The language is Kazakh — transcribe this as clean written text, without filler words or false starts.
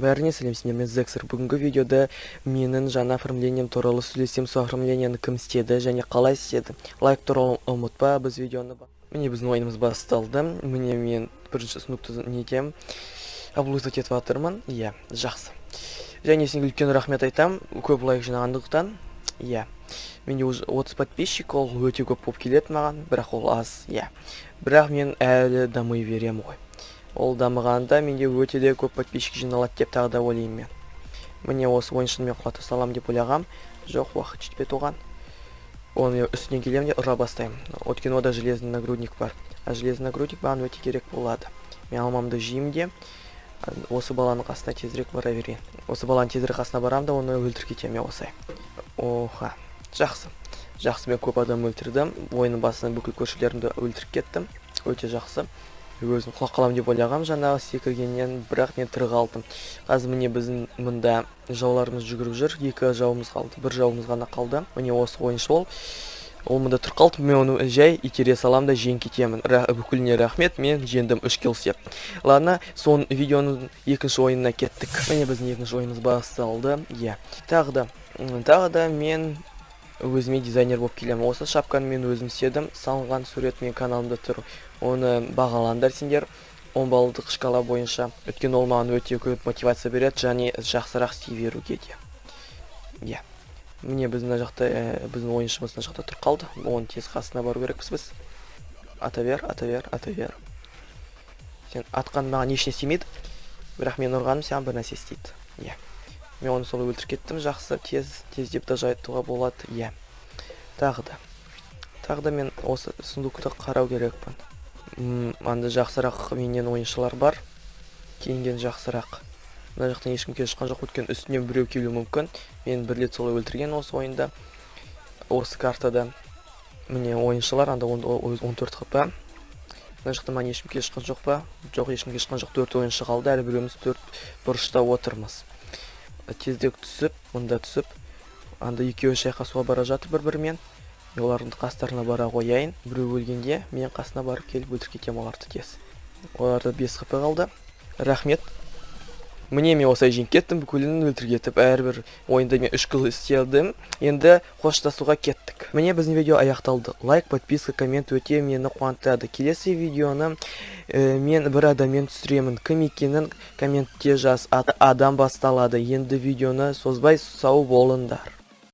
Бәріне сәлем, сендермен Зексер. Бүгінгі видеода менің жаңа оформлением туралы сөйлесем. Сол оформлениені кім істеді және қалай істеді? Лайк туралы ұмытпа. Біз видеоны Міне, біздің ойынымыз басталды. Міне, мен бірінші сундукты нетем, облутать етіп жатырмын. Иә, жақсы. Және сенге үлкен рахмет айтам көп лайк жинағандықтан. Иә, менде уже 30 подписчик, ол өте көп болып келеді маған, бірақ ол аз. Иә, бірақ мен әлі дами беремін ғой. Ол дамығанда менде өте де көп подписчик жиналады деп тағы да ойлаймын мен. Міне, осы ойыншыны мен құлата саламын деп ойлағам, жоқ, уақыт жетпеді оған. Оны мен үстінен келемін де, ұра бастаймын, өйткені онда железный нагрудник бар, а железный нагрудник маған өте керек болады. Мен алмамды жеймін де, осы баланың қасына тезірек бара берейін. Осы баланың тезірек қасына барамын да, оны өлтіріп кетемін мен осылай. Оха, жақсы, жақсы. Мен көп адам өлтірдім ойынның басынан, бүкіл көршілерімді өлтіріп кеттім. Өте жақсы. Өзім құлап қаламын деп ойлағам жаңағы секіргеннен, бірақ мен тірі қалдым. Қазір, міне, біздің мында жауларымыз жүгіріп жүр. Екі жауымыз қалды, бір жауымыз ғана қалды. Міне, осы ойыншы, ол мында тұрып қалды. Мен оны жай итере саламын да, жеңіп кетемін. Бүкіліне рахмет, мен жеңдім, үш килл істеп. Ладно, сон видеоның екінші ойынына кеттік. Міне, біздің екінші ойынымыз басталды. Иә, тағы да мен өзіме дизайнер болып келемін. Осы шапканы мен өзім істедім, салынған сурет менің каналымда тұр. Оны бағалаңдар сендер 10 баллдық шкала бойынша, өйткені ол маған өте көп мотивация береді және жақсырақ істей беруге де. Иә, міне, біз мына жақта, біздің ойыншымыз мына жақта тұрып қалды. Оның тез қасына бару керекпіз біз. Ата бер, ата бер, ата бер. Сен атқан маған ешнәрсе істемейді, бірақ мен ұрғаным саған бір нәрсе істейді. Иә, мен оны солай өлтіріп кеттім. Жақсы, тез, тез деп даже айтуға болады. Иә, тағы да мен осы сундукты қарау керекпін. Анда жақсырақ менен ойыншылар бар, киінген жақсырақ. Мына жақтан ешкім келе шыққан жоқ, өйткені үстінен біреу келуі мүмкін. Мен бір рет солай өлтірген осы ойында, осы картада. Міне, ойыншылар анда, 14 хп. Мына жақта маған ешкім келе шыққан жоқ па? Жоқ, ешкім келе шыққан жоқ. Төрт ойыншы қалды әлі, біреуміз төрт бұрышта отырмыз. Тезірек түсіп, мында түсіп, анда екеуі шайқасуға бара жатыр бір бірімен. Мен олардың қастарына бара қояйын. Біреу өлгенде, мен қасына барып келіп, өлтіріп кетемін оларды тез. Оларда 5 хп қалды. Рахмет. Міне, мен осылай жеңіп кеттім, бүкілін өлтіріп кетіп. Әрбір ойында мен үш килл істедім. Енді қоштасуға кеттік. Міне, біздің видео аяқталды. Лайк, подписка, коммент өте мені қуантады. Келесі видеоны мен бір адаммен түсіремін. Кім екенін комментте жаз. Аты адам басталады. Енді видеоны созбай, сау болыңдар.